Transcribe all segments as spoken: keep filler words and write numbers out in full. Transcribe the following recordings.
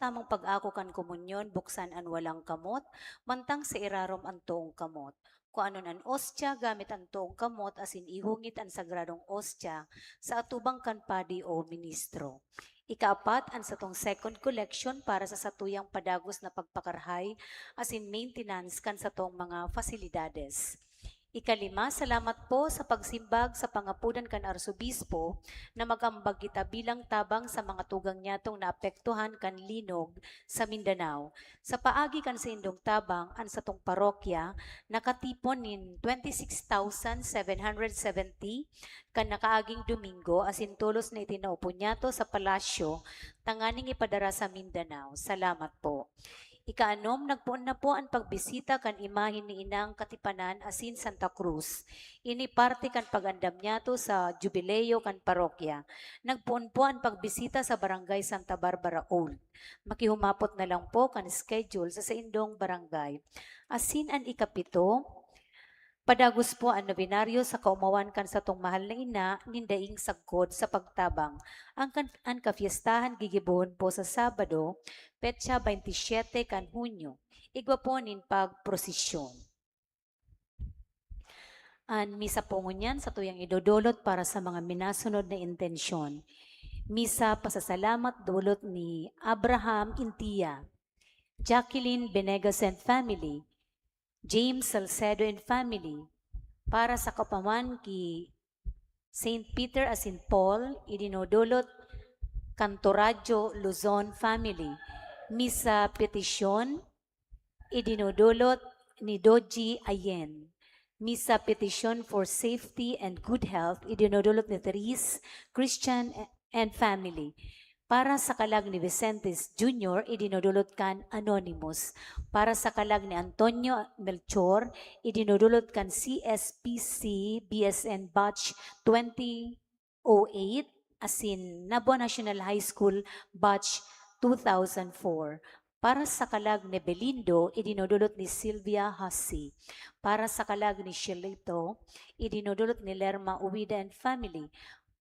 Tamang pag-ako kan komunyon, buksan an walang kamot, mantang sa irarom an toong kamot. Kuanon an ostya gamit an toong kamot asin ihungit an sagradong ostya sa atubang kan padi o ministro. Ikaapat, an satong second collection para sa satuyang padagos na pagpakarahay asin maintenance kan satong mga fasilidades. Ikalima, salamat po sa pagsimbag sa pangapodan kan Arsobispo na mag-ambag kita bilang tabang sa mga tugang nyatong naapektuhan kan linog sa Mindanao. Sa paagi kan saindong tabang, an satong parokya nakatipon nin twenty six thousand seven hundred seventy kan nakaaging Domingo, asin tolos na itinao po niyato sa palasyo tanganing ipadara sa Mindanao. Salamat po. Ikaanom, nagpoon na po an pagbisita kan imahen ni Inang Katipanan asin Santa Cruz. Ini parte kan pag-andam niyato sa jubileo kan parokya. Nagpoon po an pagbisita sa Barangay Santa Barbara Old. Makihumapot na lang po kan schedule sa saindong barangay. Asin an ikapito, padagos po an nobenaryo sa kaomawan kan satong mahal na ina nin daing sagkod sa pagtabang. Ang kan-, an kafiestahan gigibohon po sa Sabado, petsa twenty-seven kan Hunyo, igwa po nin pagprosesyon. An misa po ngunyan satuyang idodolot para sa mga minasunod na intensyon. Misa pasasalamat dulot ni Abraham Intia, Jacqueline Venegas and family, James Salcedo and family, para sa kaomawan ki Saint Peter asin Paul, idinodolot kan Torajo, Luzon family. Misa petisyon, idinodolot ni Doji Ayen. Misa petisyon for safety and good health, idinodolot ni Therese Christian and family. Para sa kalag ni Vicentes Junior, idinodolot kan Anonymous. Para sa kalag ni Antonio Melchor, idinodolot kan C S P C B S N Batch twenty oh eight, asin Nabua National High School Batch two thousand four. Para sa kalag ni Belindo, idinodolot ni Sylvia Hussey. Para sa kalag ni Shelito, idinodolot ni Lerma Uwida and family.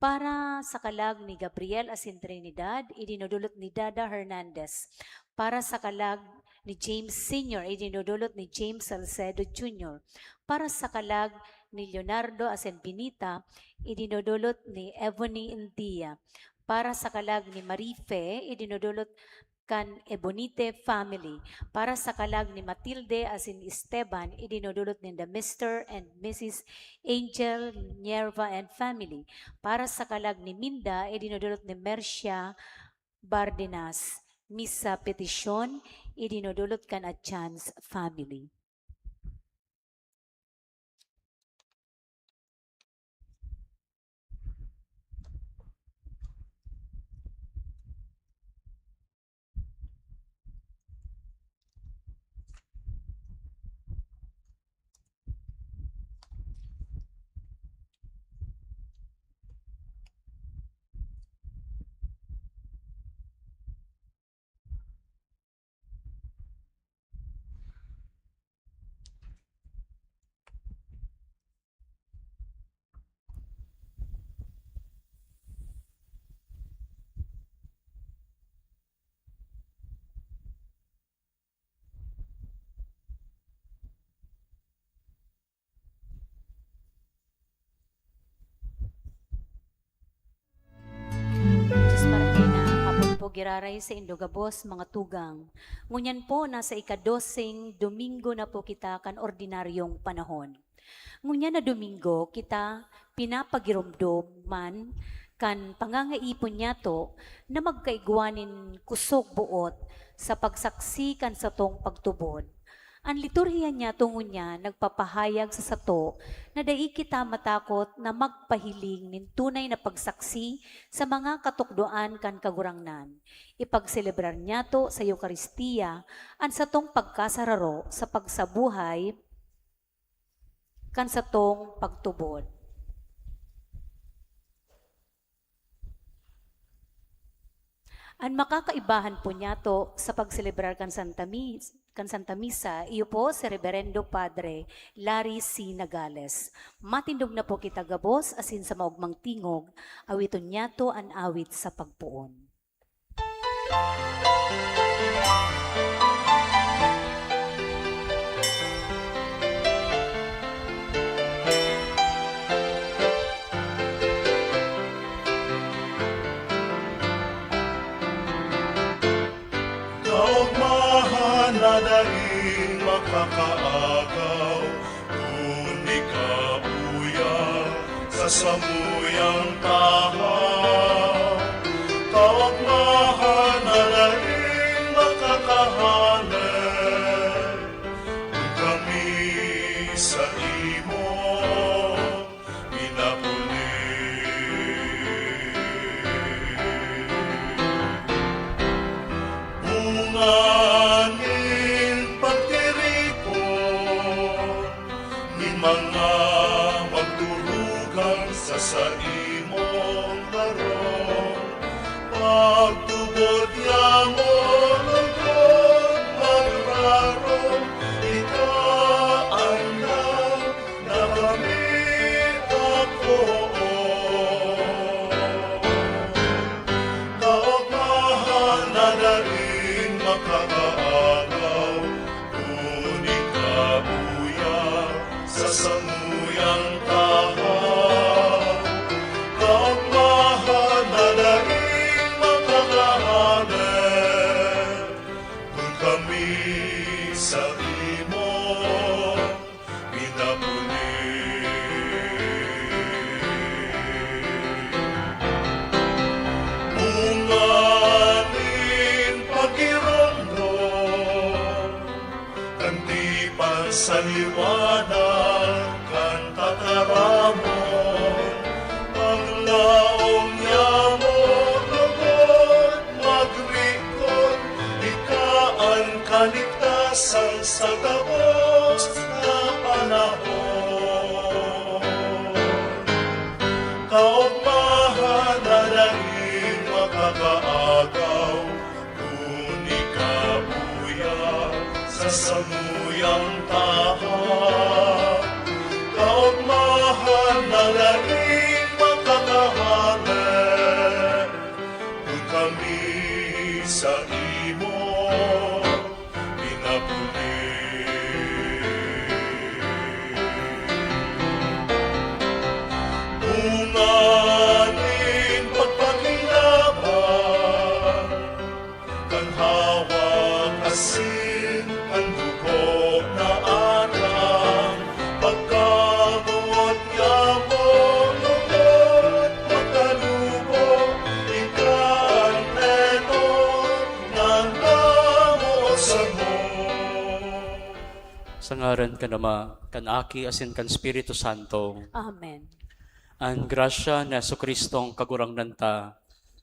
Para sa kalag ni Gabriel asin Trinidad, idinodolot ni Dada Hernandez. Para sa kalag ni James Senior, idinodolot ni James Salcedo Junior. Para sa kalag ni Leonardo asin Benita, idinodolot ni Ebony India. Para sa kalag ni Marife, idinodolot kan Ebonite family. Para sa kalag ni Matilde asin Esteban, idinodolot ninda Mister and Missus Angel Nierva and family. Para sa kalag ni Minda, idinodolot ni Mercia Bardenas. Misa petisyon, idinodolot kan Atians family. Diyos Martina, hapon po giraray saindo gabos, mga tugang. Ngunyan po, nasa ikadoseng Domingo na po kita kan ordinaryong panahon. Ngunyan na Domingo, kita pinapagiromdom man kan pangangaipon niyato na magkaigwa nin kusog boot sa pagsaksi kan satong pagtubod. An liturhiya niyato ngunyan nagpapahayag sa sato na dai kita matakot na magpahiling nin tunay na pagsaksi sa mga katukdoan kan Kagurangnan. Ipagselebrar niyato sa Eukaristia an satong pagkasararo sa pagsabuhay kan satong pagtubod. An makakaibahan po niyato sa pagselebrar kan Santa Mis-, kan Santa Misa, iyo po si Reberendo Padre Larry C. Nagales. Matindog na po kita gabos, asin sa maogmang tingog, awiton niyato an awit sa pagpoon. Kaogmahan na daing makakaagaw, kun ikabuya sa samuyang tahaw. Kaogmahan na daing makakahale, kun kami sa imo minapuli. Bunga nin pagtiripon nin mga magturugang sa saimong harong. Pagtubod niamo, lugod magrarom, ika an na kami akoon. Kaogmahan na daing makakaagaw, kun ikabuya sa samuyang tahaw. Kaogmahan na daing makakahale, kun kami sa imo pinapuli. Bunga nin pagiromdom kan tipan sa liwanag kan tataramon, paglaom niamo lugod magrikot, ika an kaligtasan sa gabos na panahon. Kaogmahan na daing makakaagaw, kun ikabuya sa samuyang tahaw. Kaogmahan na daing makakahale, kun kami sa imo pinapuli. Bunga nin pagpakinaban kan hawak asin kan dugo na atang pagkamoot niamo lugod makanubo, ika an enot na namo samo. Sa ngaran kan Ama, kan Aki, asin kan Espiritu Santo. Amen. An grasya ni Jesu-Cristong Kagurangnan ta,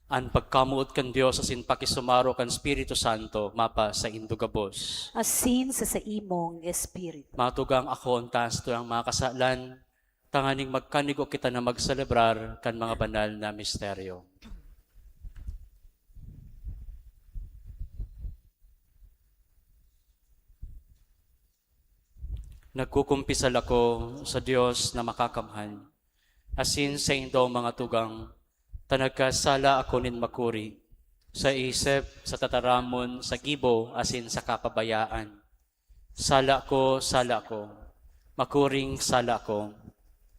an pagkamoot kan Dios asin pakisumaro kan Espiritu Santo mapa saindo gabos. Asin sa saimong espiritu. Matugang ako an taas tuyang mga kasalan, tanganing magkanigo kita na magselebrar kan mga banal na misteryo. Nagkukumpisal ako sa Dios na Makakamhan, asin saindo, mga tugang, ta nagkasala ako nin makuri, sa isip, sa tataramon, sa gibo, asin sa kapabayaan. Sala ko, sala ko, makuring sala ko.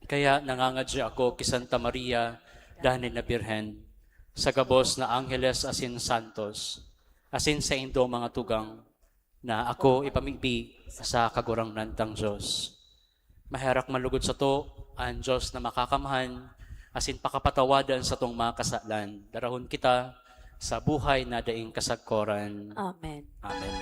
Kaya nangangadya ako ki Santa Maria, danay na Birhen, sa gabos na angheles asin santos, asin saindo, mga tugang, na ako ipamibi sa Kagurangnan tang Dios. Maherak man lugod sato an Dios na Makakamhan, asin pakapatawadan satong mga kasalan. Darahon kita sa buhay na daing kasagkoran. Amen. Amen.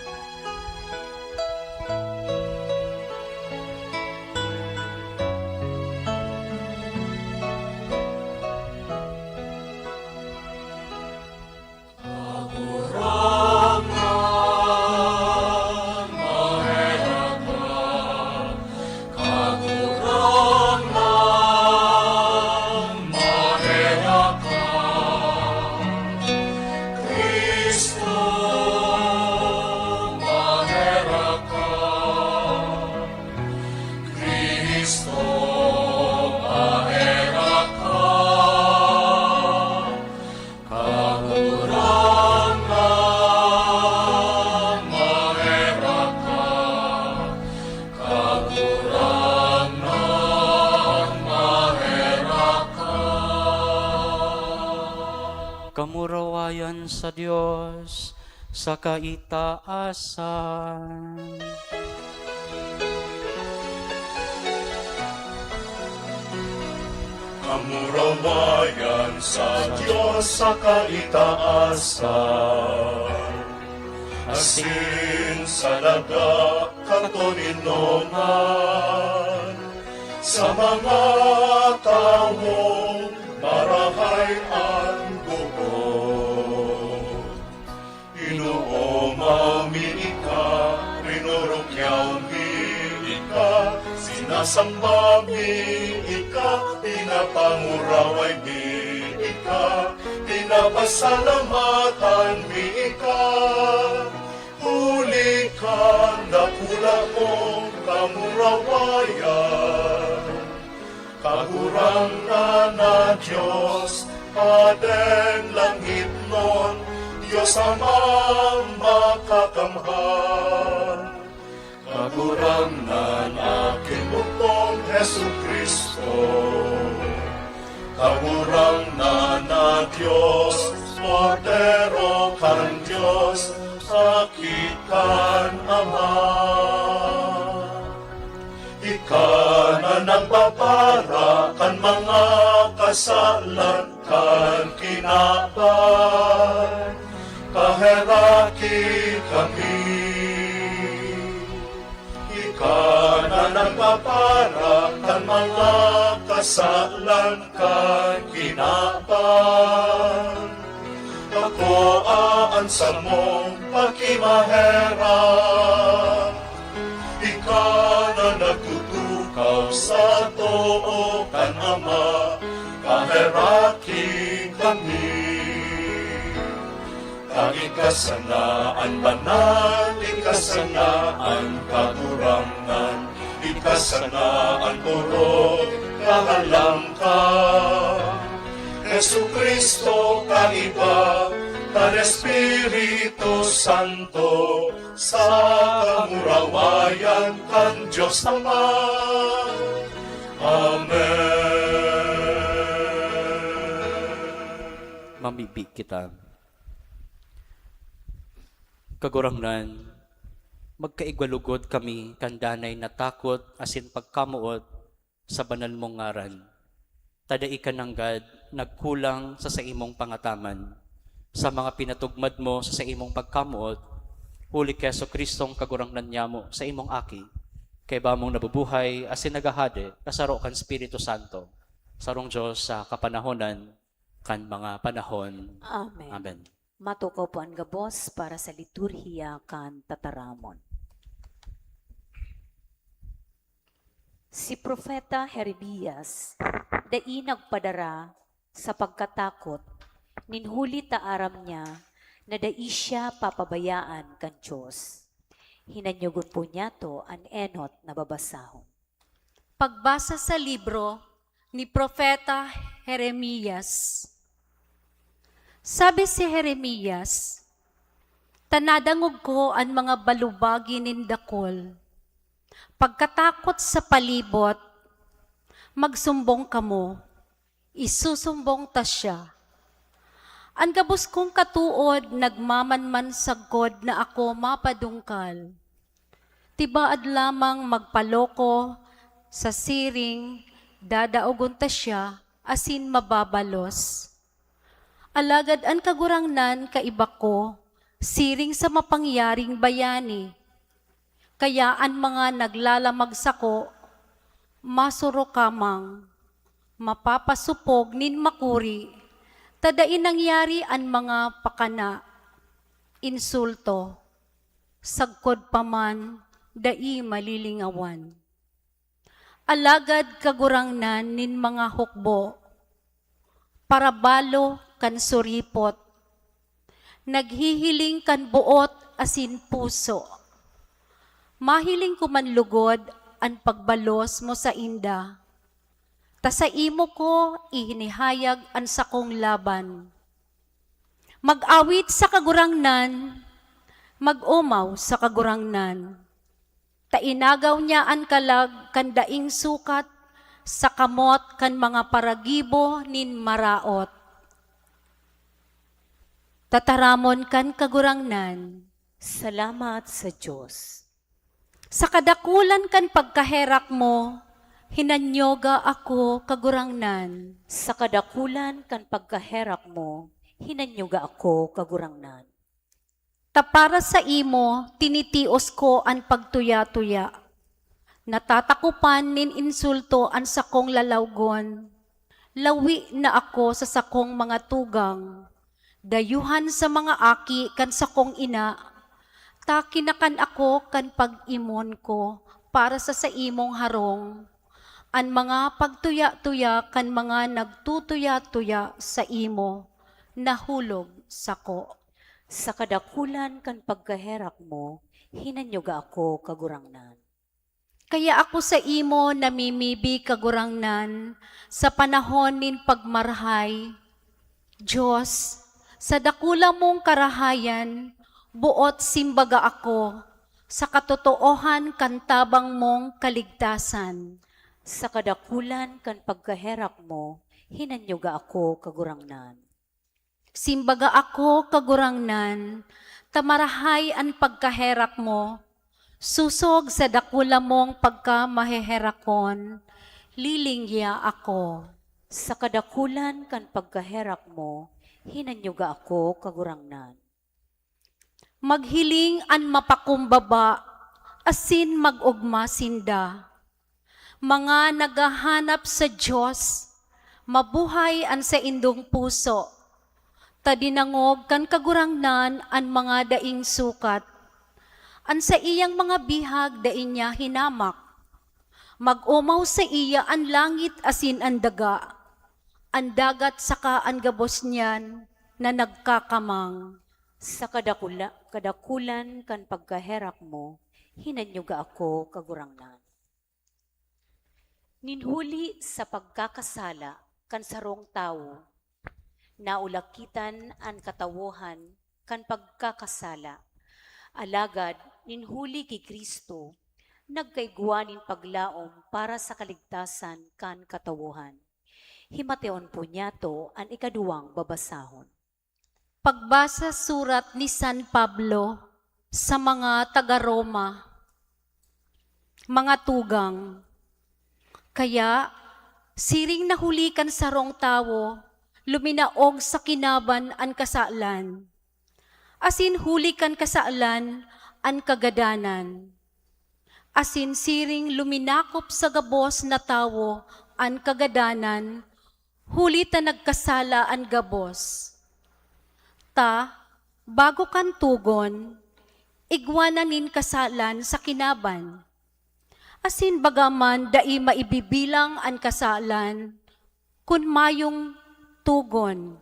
Kamurawayan sa Dios sa kaitaasan. Kamurawayan sa Dios sa kaitaasan, asin sa daga katoninongan, sa mga tawong marahay an boot. Inoomaw mi ika, rinurukyaw mi ika, sinasamba mi ika, pinapanguraway mi ika, pinapasalamatan mi ika, huli kan dakula mong kamurawayan. Kagurangnan na Dios, Padeng langitnon, Dios Amang makakamhan. Kagurangnan na Ginoo kong Jesu-Cristo, Kagurangnan na Dios, Kordero kan Dios, Aki kan Ama. Ika na nagpapara kan mga kasalan kan kinaban, kaheraki kami. Ika na nagpapara kan mga kasalan kan kinaban. Akoa an samong pakimaherak. Ika na nagtutukaw sa too kan Ama, kaheraki kami. Kan ika sana an banal, ika sana an kagurangnan, ika sana an orog, kahalangka. Jesu-Cristo, kaiba kan Espiritu Santo, sa kamurawayan kan Dios Ama. Amen. Mamibi kita. Kagurangnan, magkaigwa lugod kami kan danay na takot asin pagkamoot sa banal mong ngaran. Ta dai ka nanggad nagkulang sa saimong pangataman, sa mga pinatugmad mo sa saimong pagkamoot, huli ki Jesu-Cristong Kagurangnan nyamo, saimong Aki, kaiba mong nabubuhay asin naghahade kasaro kan Espiritu Santo, sarong Dios sa kapanahonan kan mga panahon. Amen. Amen. Matukaw po an gabos para sa liturhiya kan tataramon. Si Propeta Jeremias dai nagpadara sa pagkatakot, nin huli ta aram niya na dai siya papabayaan kan Dios. Hinanyogon po niyato an enot na babasahon. Pagbasa sa libro ni Propeta Jeremias. Sabi si Jeremias, "Ta nadangog ko an mga balubagi nin dakul. Pagkatakot sa palibot, magsumbong kamo, isusumbong ta siya. An gabos kong katood nagmamanman sagkod na ako mapadungkal. Tibaad lamang magpaloko sa siring, dadaogon ta siya asin mababalos. Alagad an Kagurangnan kaiba ko, siring sa mapangyaring bayani. Kaya an mga naglalamag sako, masurukamang, mapapasopog nin makuri, ta dai nangyari an mga pakana, insulto, sagkod pa man, dai malilingawan. Alagad Kagurangnan nin mga hukbo, parabalo kan suripot, naghihiling kan boot asin puso. Mahiling ko man lugod an pagbalos mo sainda, ta saimo ko ihinihayag an sakong laban. Mag-awit sa Kagurangnan, mag-omaw sa Kagurangnan. Ta inagaw niya an kalag kan daing sukat sa kamot kan mga paragibo nin maraot. Tataramon kan Kagurangnan. Salamat sa Dios. Sa kadakulan kan pagkaherak mo, hinanyoga ako, Kagurangnan. Sa kadakulan kan pagkaherak mo, hinanyoga ako, Kagurangnan. Ta para saimo, tinitios ko an pagtuya-tuya. Natatakopan nin insulto an sakong lalawgon. Lawi na ako sa sakong mga tugang, dayuhan sa mga aki kan sakong ina, ta kinakan ako kan pag-imon ko para sa saimong harong. An mga pagtuya-tuya kan mga nagtutuya-tuya saimo nahulog sako. Sa kadakulan kan pagkaherak mo, hinanyoga ako, Kagurangnan. Kaya ako saimo namimibi, Kagurangnan, sa panahon nin pagmarahay. Dios, sa dakula mong karahayan, boot simbaga ako sa katotoohan kan tabang mong kaligtasan. Sa kadakulan kan pagkaherak mo, hinanyoga ako, Kagurangnan. Simbaga ako, Kagurangnan, ta marahay an pagkaherak mo. Sosog sa dakula mong pagkamaheherakon, lilingya ako. Sa kadakulan kan pagkaherak mo, hinanyoga ako, Kagurangnan. Maghiling an mapakumbaba asin mag-ogma sinda. Mga naghahanap sa Dios, mabuhay an saindong puso, ta dinangog kan Kagurangnan an mga daing sukat. An saiyang mga bihag dai niya hinamak. Mag-omaw saiya an langit asin an daga, an dagat saka an gabos niyan na nagkakamang. Sa kadakula-, kadakulan kan pagkaherak mo, hinanyoga ako, Kagurangnan. Nin huli sa pagkakasala kan sarong tawo, naulakitan an katawohan kan pagkakasala. Alagad nin huli ki Cristo, nagkaigwa nin paglaom para sa kaligtasan kan katawohan. Himateon po niyato an ikaduwang babasahon. Pagbasa surat ni San Pablo sa mga taga Roma. Mga tugang, kaya, siring na huli kan sarong tawo, luminaog sa kinaban an kasalan, asin huli kan kasalan an kagadanan, asin siring luminakop sa gabos na tawo an kagadanan, huli ta nagkasala an gabos. Ta, bago kan togon, igwa na nin kasalan sa kinaban. Asin bagaman dai maibibilang an kasalan kun mayong togon.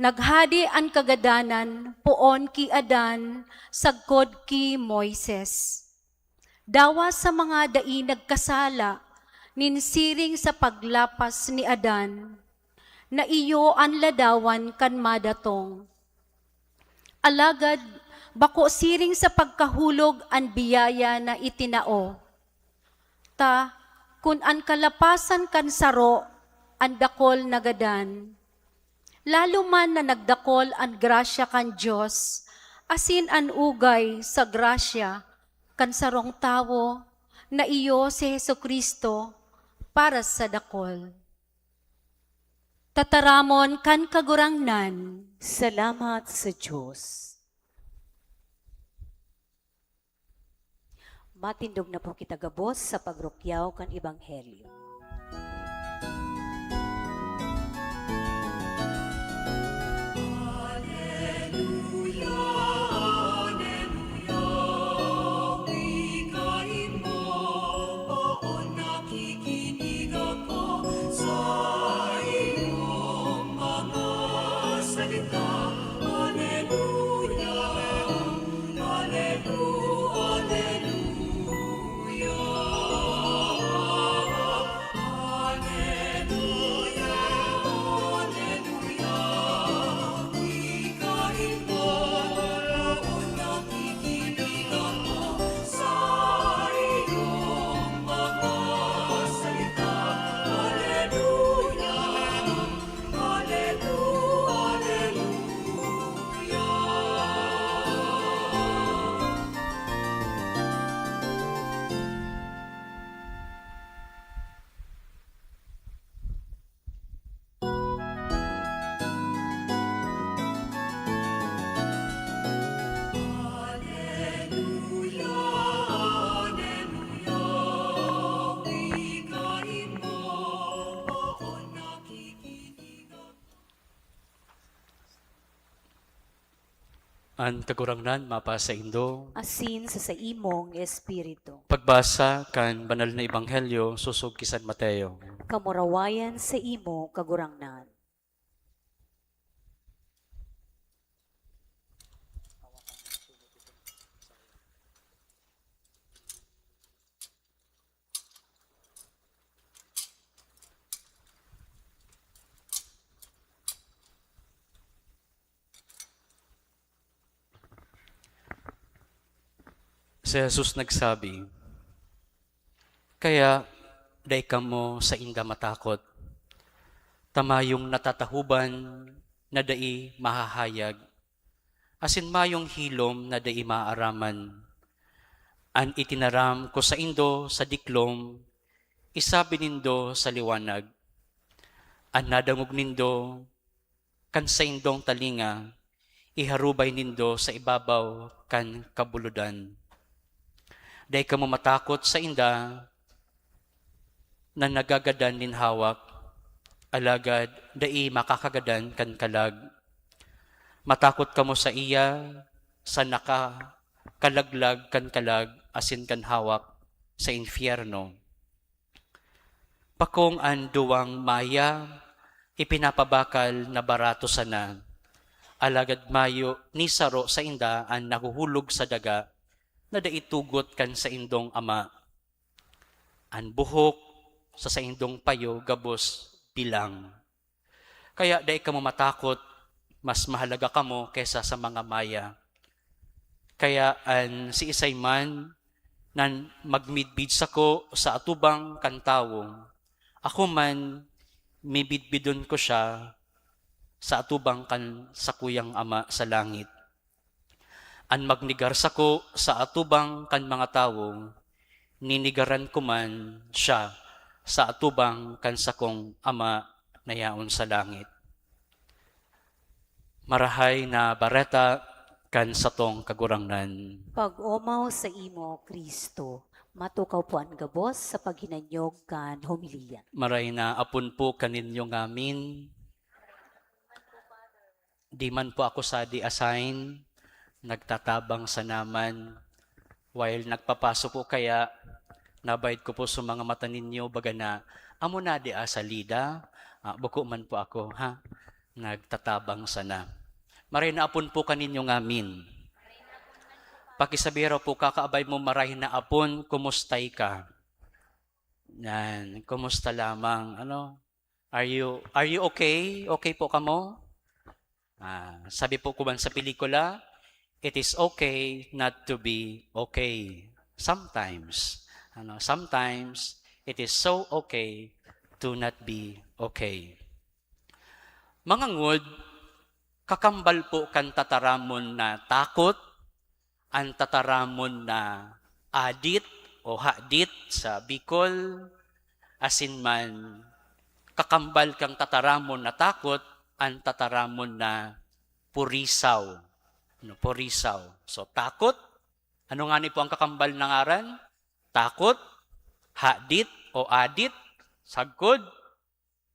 Naghade an kagadanan poon ki Adan sagkod ki Moises. Dawa sa mga dai nagkasala nin siring sa paglapas ni Adan, na iyo an ladawan kan madatong. Alagad bako siring sa pagkahulog an biyaya na itinao. Ta, kun an kalapasan kan saro an dakol na gadan, lalo man na nagdakol an grasya kan Dios asin an ugay sa grasya kan sarong tawo na iyo si Jesu-Cristo para sa dakol. Tataramon kan Kagurangnan. Salamat sa Diyos. Matindog na po kita gabos sa pagrukyaw kan Ebanghelyo. An Kagurangnan mapasaindo. Asin sa saimong espiritu. Pagbasa kan Banal na Ebanghelyo sosog ki San Mateo. Kamurawayan sa imo, Kagurangnan. Si Jesus nagsabi, "Kaya dai kamo sainda matakot, ta mayong natatahoban na dai mahahayag, asin mayong hilom na dai maaaraman. An itinaram ko saindo sa diklom, isabi nindo sa liwanag. An nadangog nindo kan saindong talinga, iharubay nindo sa ibabaw kan kabulodan. Dai kamo matakot sainda na nagagadan nin hawak, alagad dai makakagadan kan kalag. Matakot kamo saiya sa nakakalaglag kan kalag asin kan hawak sa impyerno. Pakong an duwang maya ipinapabakal na barato sana, alagad mayo ni saro sainda an nahuhulog sa daga na dai tugot kan saindong ama. An buhok sa saindong payo gabos bilang. Kaya dai kamo matakot, mas mahalaga kamo kesa sa mga maya. Kaya an siisay man na magmidbid sako sa atubang kan tawo, ako man mibidbidon ko siya sa atubang kan sakuyang Ama sa langit. An magnegar sako sa atubang kan mga tawo, ninegaran ko man siya sa atubang kan sakong Ama na yaon sa langit." Marahay na Bareta kan satong Kagurangnan. Pag-omaw sa imo, Cristo. Matukaw po an gabos sa paghinanyog kan homilya. Maray na apon po kaninyo ngamin. Di man po ako sadi assign, nagtatabang sana man. While nagpapaso po kaya, nabayad ko po sa mga mata ninyo, baga na, "Amo na di, ah, salida?" Ah, buko man po ako, ha? Nagtatabang sana. Maray na apon po kaninyo ngamin. Pakisabi raw po, kakaabay mo, "Maray na apon, kumustay ka?" Yan, kumusta lamang, ano? Are you, are you okay? Okay po kamo? Ah, sabi po kuman sa pelikula, "It is okay not to be okay." Sometimes, ano, sometimes, it is so okay to not be okay. Mga ngod, kakambal po kan tataramon na takot, an tataramon na adit o hadit sa Bicol, asin man kakambal kan tataramon na takot, an tataramon na purisaw. Ano, purisaw. So, takot. Ano ngani po ang kakambal na ngaran? Takot, hadit o adit, sagkod,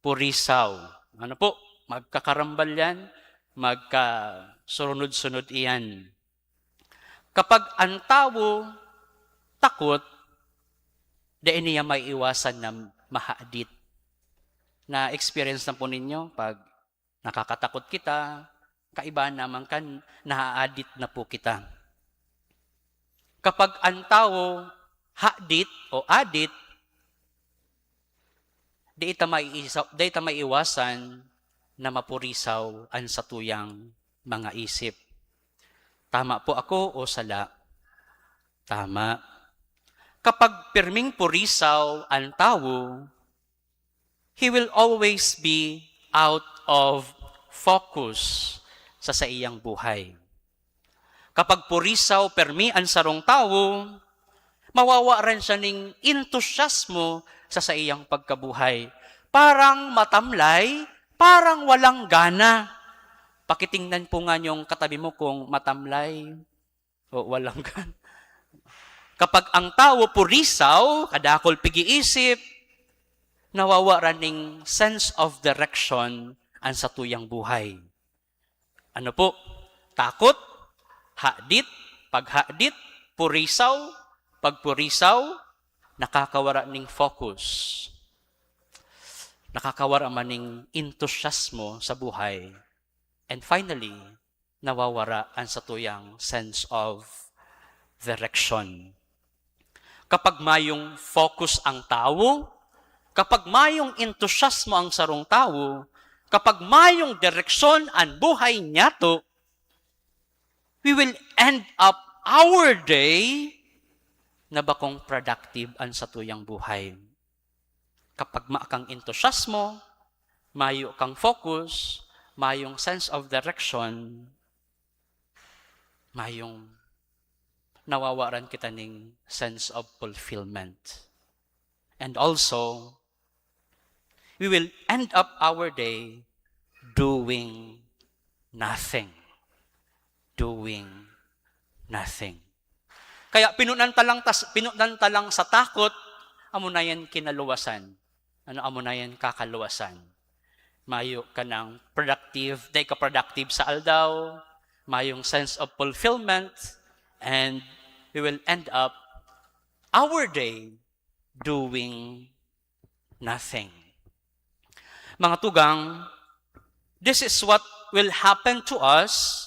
purisaw. Ano po? Magkakarambal yan, magkasurunod-sunod iyan. Kapag ang tawo takot, dai niya maiiwasan na mahadit. Na-experience na po ninyo pag nakakatakot kita, kaiba naman kan nahaadit na po kita. Kapag ang tawo hadit o adit, di ita maiisa-, di ita maiiwasan na mapurisaw an satuyang mga isip. Tama po ako o sala? Tama. Kapag pirming purisaw ang tawo, he will always be out of focus sa saiyang buhay. Kapag purisaw permi an sarong tawo, mawawaran siya ning entusiasmo sa saiyang pagkabuhay. Parang matamlay, parang walang gana. Pakitingnan po nga yung katabi mo kung matamlay o walang gana. Kapag ang tawo purisaw, kadakol pig-iisip, nawawaran ning sense of direction an satuyang buhay. Ano po? Takot, hadit, paghadit, purisaw, pagpurisaw, nakakawara ning focus. Nakakawara man ning entusiasmo sa buhay. And finally, nawawara an satuyang sense of direction. Kapag mayong focus ang tawo, kapag mayong entusiasmo ang sarong tawo, kapag mayong direksyon an buhay niyato, we will end up our day na bakong productive an satuyang buhay. Kapag ma kang entusiasmo, mayo kang focus, mayong sense of direction, mayong nawawaran kita ning sense of fulfillment. And also, we will end up our day doing nothing. Doing nothing. Kaya pinunan ta lang tas-, pinunan ta lang sa takot, amo na yan kinaluwasan. Ano, amo na yan kakaluwasan. Mayo ka ng productive, dai ka productive sa aldaw, mayong sense of fulfillment, and we will end up our day doing nothing. Mga tugang, this is what will happen to us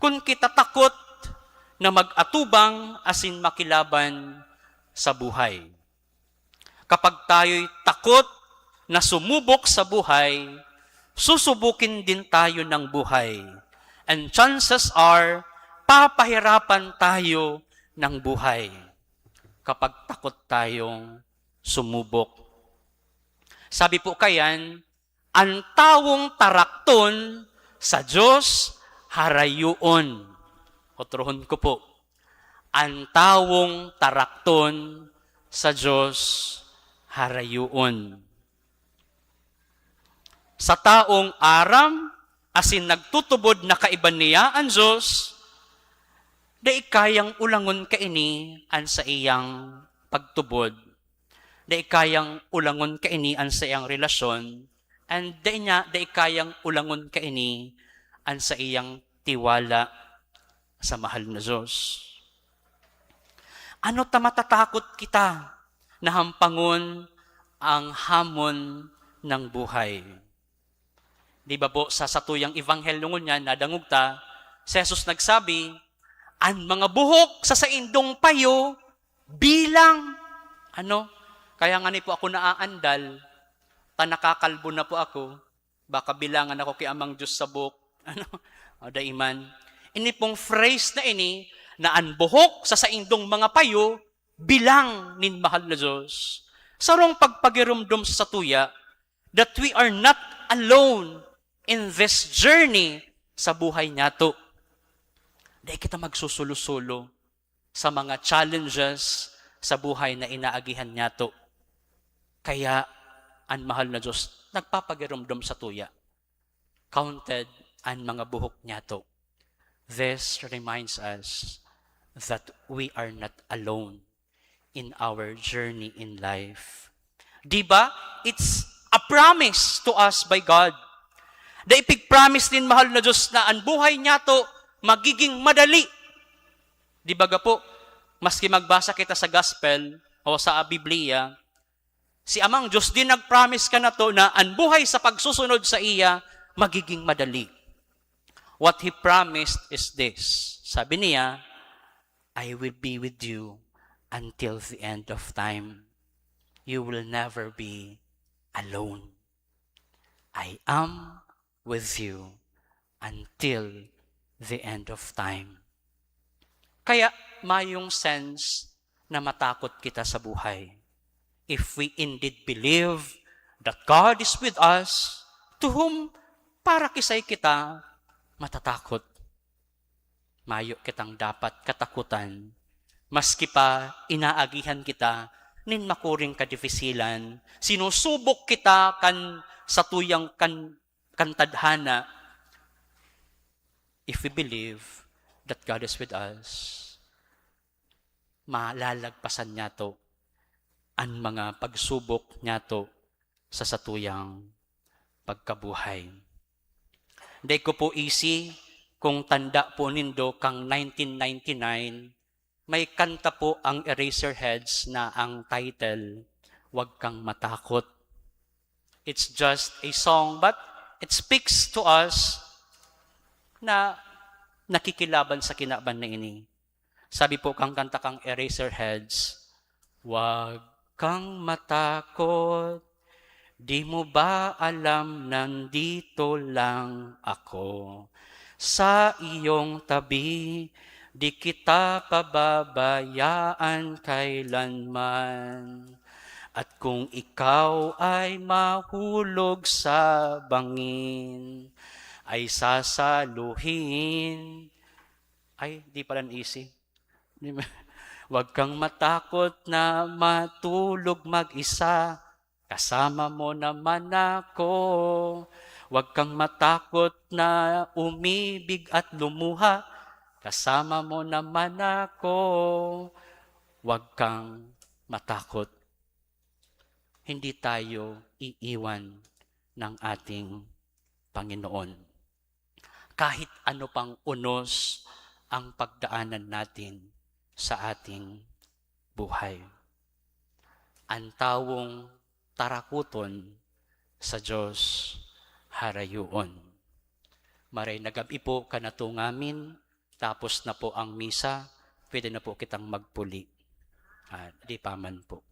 kun kita takot na mag-atubang asin makilaban sa buhay. Kapag tayo'y takot na sumubok sa buhay, susubukin din tayo ng buhay. And chances are, papahirapan tayo ng buhay kapag takot tayong sumubok. Sabi po kayan, "An tawong tarakton sa Diyos, harayoon." Otrohon ko po, "An tawong tarakton sa Diyos, harayoon." Sa taong aram asin nagtutubod na kaiba niya an Diyos, dai kayang ulangon kaini an saiyang pagtubod. Dai kayang ulangon kaini an saiyang relasyon, and dai niya, dai kayang ulangon kaini an saiyang tiwala sa mahal na Diyos. Ano ta matatakot kita na hampangon ang hamon ng buhay? Di ba po, sa satuyang ebanghelyo ngunyan, nadangog ta, si Jesus nagsabi, "An mga buhok sa saindong payo, bilang." Ano? Kaya nga ni po ako naaandal, ta nakakalbo na po ako, baka bilangan ako ki Amang Diyos sa buhok. Ano? O, dai man. Ini pong phrase na ini, na an buhok sa saindong mga payo, bilang nin mahal na Diyos. Sarong pagpagiromdom sa satuya that we are not alone in this journey sa buhay niyato. Dai kita magsusulo-sulo sa mga challenges sa buhay na inaagihan niyato. Kaya, an mahal na Diyos, nagpapagiromdom sa tuya. Counted an mga buhok niyato. This reminds us that we are not alone in our journey in life. Di ba? It's a promise to us by God. Dai pig-promise nin mahal na Diyos na an buhay niyato magiging madali. Di ba ga po, maski magbasa kita sa gospel o sa Biblia, si Amang Diyos din nag-promise ka na to na an buhay sa pagsusunod sa iya magiging madali. What He promised is this. Sabi niya, "I will be with you until the end of time. You will never be alone. I am with you until the end of time." Kaya mayong sense na matakot kita sa buhay. If we indeed believe that God is with us, to whom para kisay kita matatakot? Mayo kitang dapat katakutan, maski pa inaagihan kita nin makuring kadifisilan, sinusubok kita kan satuyang kan, kan tadhana. If we believe that God is with us, malalagpasan niyato an mga pagsubok niyato sa satuyang pagkabuhay. Dai ko po easy kung tanda po nindo kang nineteen ninety-nine, may kanta po ang Eraserheads na ang title, "Wag Kang Matakot." It's just a song, but it speaks to us na nakikilaban sa kinaban na ini. Sabi po kang kanta kang Eraserheads, "Wag kang matakot, di mo ba alam nandito lang ako sa iyong tabi, di kita pababayaan kailanman. At kung ikaw ay mahulog sa bangin, ay sasaluhin." Ay, di pala easy. Di ba? "Wag kang matakot na matulog mag-isa. Kasama mo naman ako. Wag kang matakot na umibig at lumuha. Kasama mo naman ako. Wag kang matakot." Hindi tayo iiwan ng ating Panginoon. Kahit ano pang unos ang pagdaanan natin sa ating buhay. An tawong tarakuton sa Diyos harayoon. Maray na gab-i po kan ato ngamin, tapos na po ang misa, pwede na po kitang magpuli. Ah, di pa man po.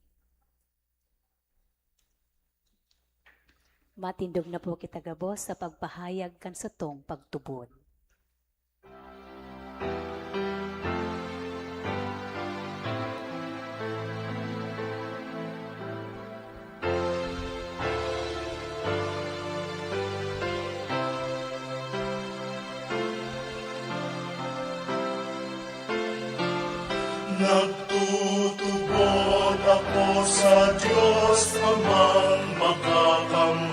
Matindog na po kita gabos sa pagpahayag kan satong pagtubod. Nagtutubod ako sa Dios Amang Makakamhan,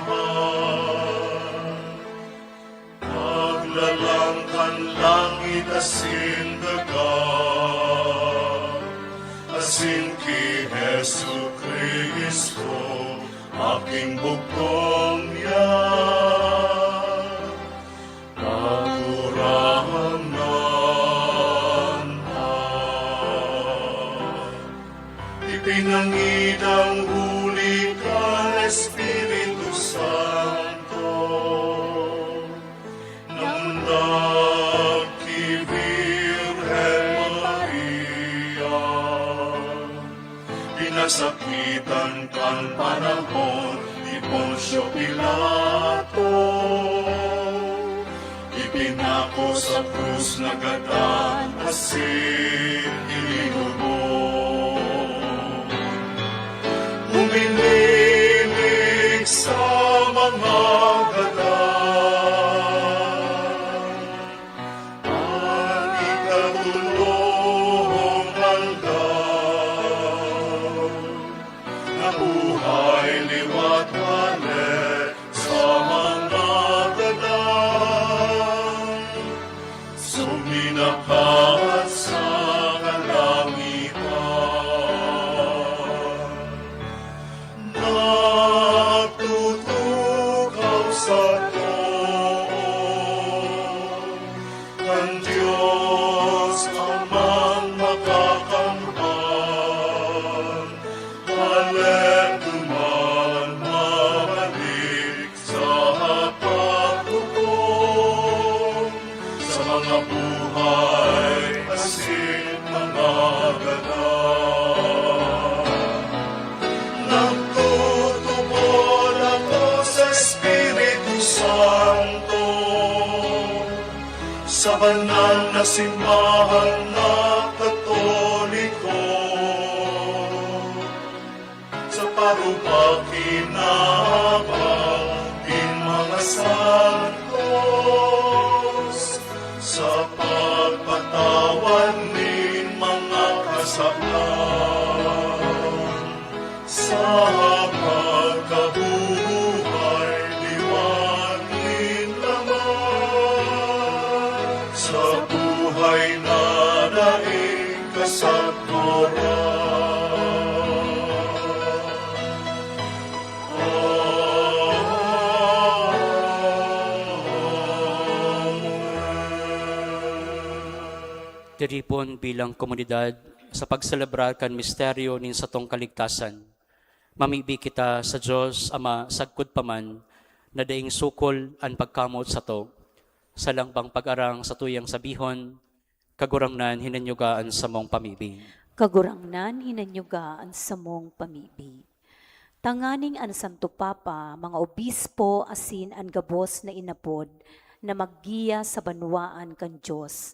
Maglalang kan langit asin daga, asin ki Jesu-Cristo, aking bugtong niya. Kagurangnan na. Ipinangidang huli kan Espiritu Santo, naundag ki Birhen Maria. Pinasakitan kan panahon ni Poncio Pilato, ipinako sa krus, nagadan asin ilinubong. Uminilig sa mga gadan. An ikatolong aldaw, nabuhay liwat hale, Suminakat sa kalangitan, nagtutukaw sa too kan Diyos Amang makakamban. Halep duman mabalik sa paghukom sa mga buhay asin mga gadan. Nagtutubod ako sa Espiritu Santo, sa banal na simbahan na Katoliko, sa parupakinabang nin mga santos, sa pagpatawad nin mga kasalan, sa pagkabuhay liwat nin Ama, sa buhay na daing kasagkoran. Tiripon bilang komunidad sa pagselebrar kan misteryo nin satong kaligtasan. Mamibi kita sa Dios Ama sagkod pa man na daing sukol an pagkamot sato. Sa langbang pag-arang satuyang sabihon, Kagurangnan, hinanyuga an samong pamibi. Kagurangnan, hinanyuga an samong pamibi. Tanganing an Santo Papa, mga obispo, asin an gabos na inapod na maggiya sa banwaan kan Dios,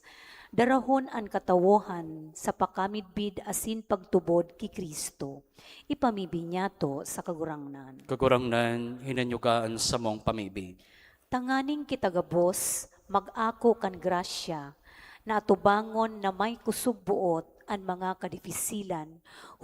darahon an katawohan sa pakamidbid asin pagtubod ki Cristo. Ipamibi niyato sa Kagurangnan. Kagurangnan, hinanyuga an samong pamibi. Tanganing kita gabos mag-ako kan grasya na atubangon na may kusog boot an mga kadifisilan,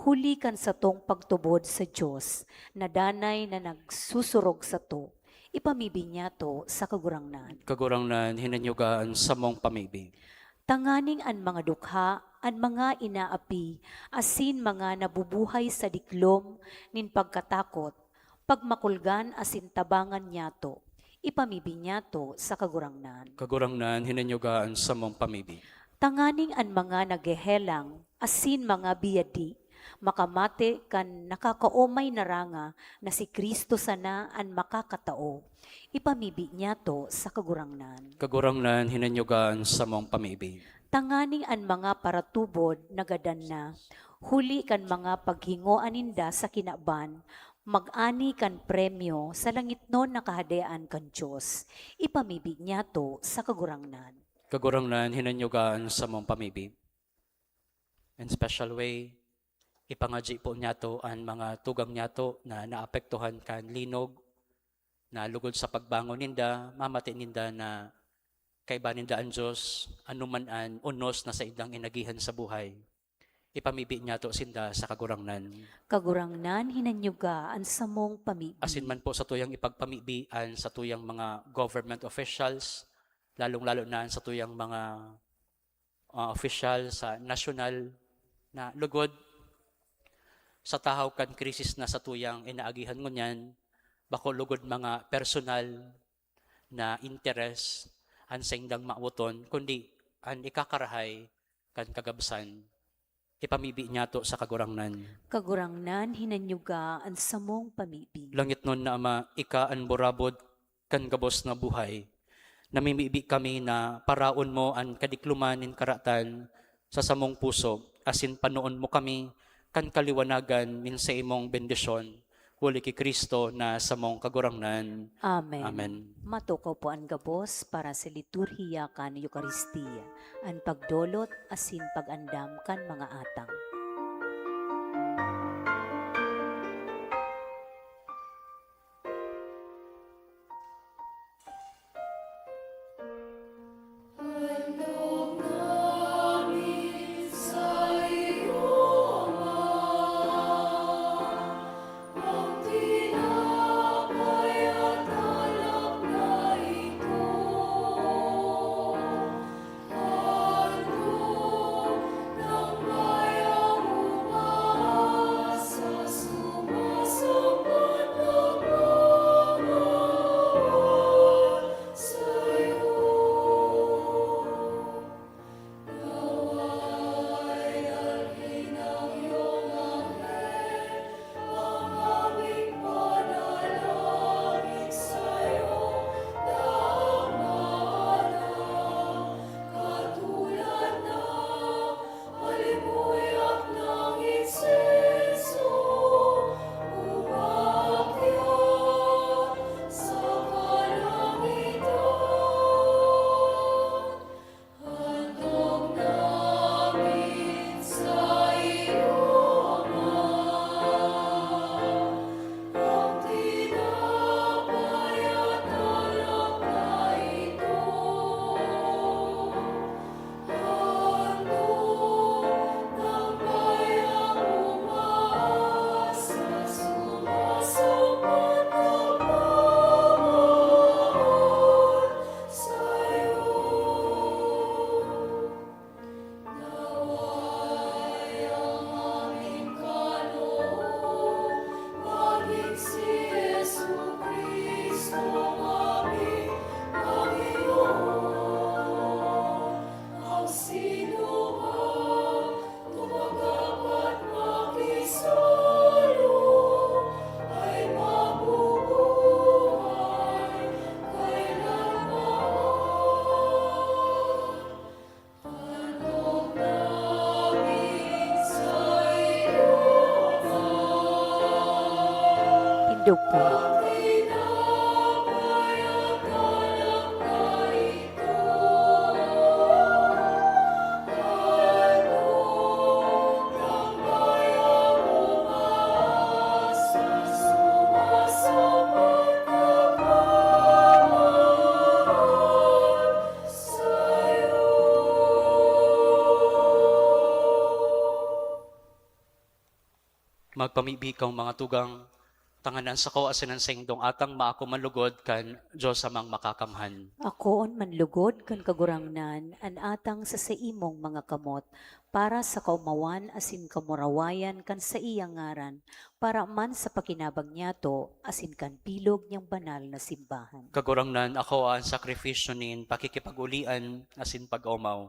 huli kan satong pagtubod sa Dios na danay na nagsusurog sato. Ipamibi niyato sa Kagurangnan. Kagurangnan, hinanyuga an samong pamibi. Tanganing an mga dukha, an mga inaapi, asin mga nabubuhay sa diklom nin pagkatakot, pagmakulgan asin tabangan niyato. Ipamibi niyato sa Kagurangnan. Kagurangnan, hinanyuga an samong pamibi. Tanganing an mga naghehelang asin mga biyadi makamate kan nakakaomay na ranga na si Cristo sana an makakatao. Ipamibi niyato sa Kagurangnan. Kagurangnan, hinanyuga an samong pamibi. Tanganing an mga paratubod na gadan na, huli kan mga paghingoan ninda sa kinaban, mag-ani kan premyo sa langitnon na Kahadean kan Dios. Ipamibi niyato sa Kagurangnan. Kagurangnan, hinanyuga an samong pamibi. In special way, ipangadyi po niyato an mga tugang niyato na naapektuhan kan linog, na lugod sa pagbangon ninda, mamati ninda na kaiba ninda an Dios, ano man an unos na saindang inagihan sa buhay. Ipamibi niyato sinda sa Kagurangnan. Kagurangnan, hinanyuga an samong pamibi. Asin man po satuyang ipagpamibi an satuyang mga government officials, lalong-lalo na an satuyang mga, ah, opisyal sa nasyonal na lugod sa tahaw kan krisis na satuyang inaagihan ngunyan, bako lugod mga personal na interes an saindang mawoton, kundi an ikakarahay kan kagabsan. Ipamibi niyato sa Kagurangnan. Kagurangnan, hinanyuga an samong pamibi. Langitnon na Ama, ika an burabod kan gabos na buhay. Namimibi kami na paraon mo an kadikloman nin karatan sa samong puso, asin panoon mo kami kan kaliwanagan nin saimong bendisyon, huli ki Cristo na samong Kagurangnan. Amen. Amen. Matukaw po an gabos para sa liturhiya kan Eukaristia, an pagdolot asin pag-andam kan mga atang. Lugpo. Magpamibi kang mga tugang, tanganan sako asin an saindong atang maako manlugod kan Dios Amang Makakamhan. Akoon manlugod kan Kagurangnan an atang sa saimong mga kamot, para sa kaomawan asin kamurawayan kan saiyang ngaran, para man sa pakinabang niyato asin kan bilog niyang banal na simbahan. Kagurangnan, akoa an sakripisyo nin pakikipag-olian asin pag-omaw,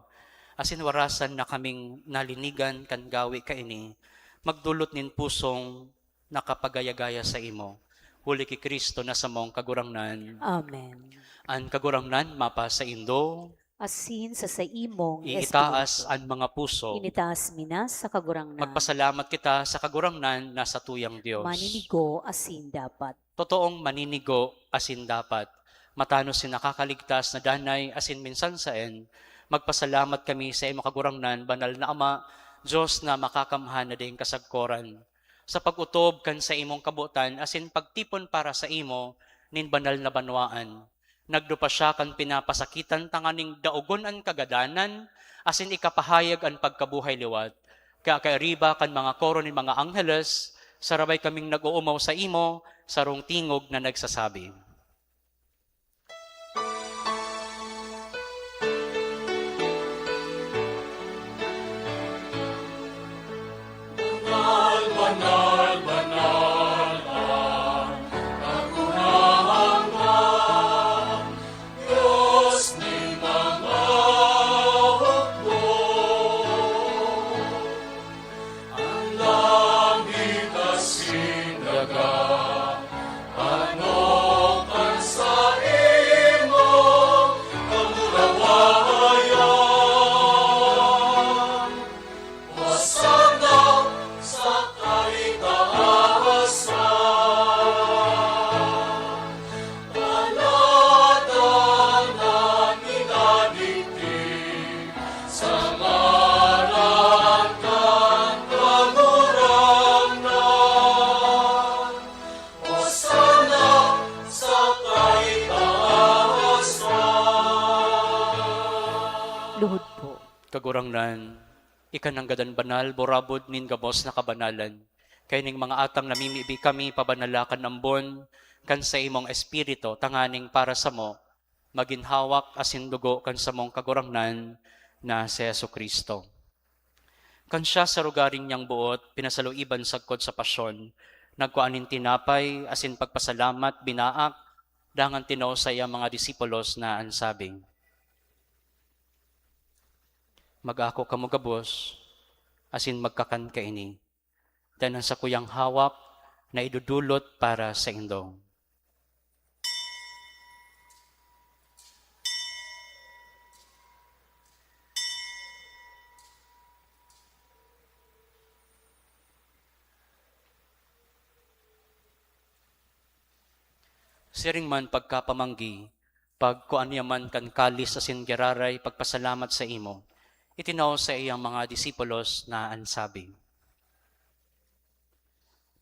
asin warasan na kaming nalinigan kan gawe kaini, magdolot nin pusong nakapagaya-gaya saimo, huli ki Cristo na samong Kagurangnan. Amen. An Kagurangnan mapasaindo. Asin sa saimong Iitaas espiritu. An mga puso. Initaas mi na sa Kagurangnan. Magpasalamat kita sa Kagurangnan na satuyang Dios. Maninigo asin dapat. Totoong maninigo asin dapat. Matanos nin nakakaligtas na danay asin minsan saen, magpasalamat kami sa imo, Kagurangnan, Banal na Ama, Dios na makakamhan na daing kasagkoran. Sa pag-otob kan saimong kabotan asin pagtipon para saimo nin banal na banwaan, nagdupa siya kan pinapasakitan tanganing daogon an kagadanan asin ikapahayag an pagkabuhay liwat. Kaya kairiba kan mga koro nin mga angheles, sarabay kaming nag-oomaw saimo, sarong tingog na nagsasabi. Banal, banal, banal an Kagurangnan, Dios nin mga hukbo. An langit asin daga, ano kan saimo kamurawayan. Hosana sa kaitaasan. Panatanan minadigdi sa ngaran kan Kagurangnan. Hosana sa kaitaasan. Luhod po. Kagurangnan, ika nanggad an banal, burabod nin gabos na kabanalan. Kaining mga atang namimibi kami, pabanala kan ambon kan saimong Espiritu, tanganing para samo, magin hawak asin dugo kan samong Kagurangnan na si Jesu-Cristo. Kan siya sa rogaring niyang boot, pinasaluiban sagkod sa pasyon, nagkua nin tinapay asin pagpasalamat, binaak, dangan tinao sa iyang mga disipulos na an sabi, "Mag-ako kamo gabos asin magkakan kaini. Dai an sakuyang hawak na idodolot para saindo." Siring man pagkapamanggi, pagkua niya man kan kalis asin giraray pagpasalamat saimo, itinao sa iyang mga disipulos na an sabi,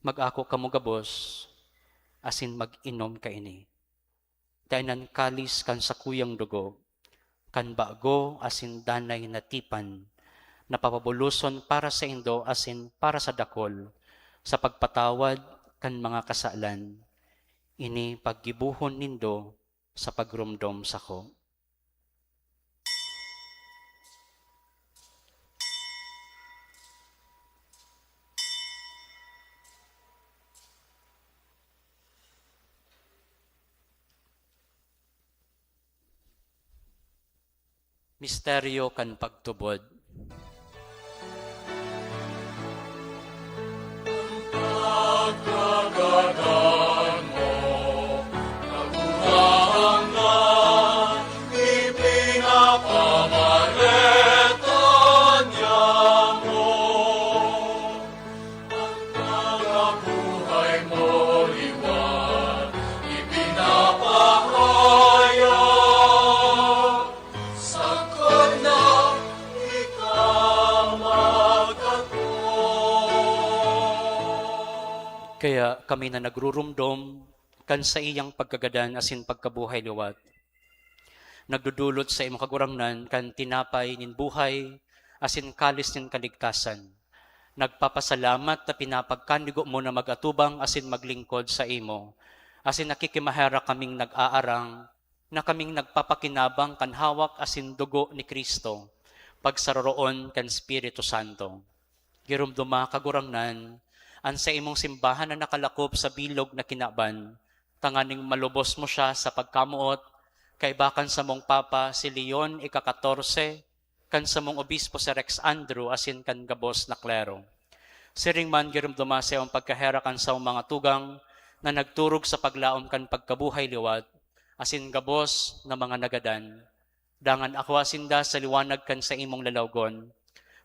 "Mag-ako kamo gabos asin mag-inom kaini. Dai an kalis kan sakuyang dugo, kan bago asin danay na tipan, na papabuloson para saindo asin para sa dakol, sa pagpatawad kan mga kasalan. Ini paggibohon nindo sa pagromdom sako." Misteryo kan pagtubod. Pagkagadan mo, Kagurangnan, ipinapamareta niamo. An mga buhay mo, liwanag Kaya kami na nagrurumdom kan saiyang pagkagadan asin pagkabuhay liwat, nagdodolot sa imo, Kagurangnan, kan tinapay nin buhay asin kalis nin kaligtasan. Nagpapasalamat ta pinapagkanigo mo na mag-atubang asin maglingkod sa imo, asin nakikimaherak kaming nag-aarang na kaming nagpapakinabang kan hawak asin dugo ni Cristo, pagsaroroon kan Espiritu Santo. Giromdoma, Kagurangnan, an saimong simbahan na nakalakop sa bilog na kinaban, tanganing malubos mo siya sa pagkamoot, kaiba kan samong Papa, si Leon ika-katorse, kan samong Obispo si Rex Andrew, asin kan gabos na klero. Siring man, giromdoma sa iyong pagkaherak an samong mga tugang na nagturog sa paglaom kan pagkabuhay liwat, asin gabos na mga nagadan. Dangan akua sinda sa liwanag kan saimong lalawgon.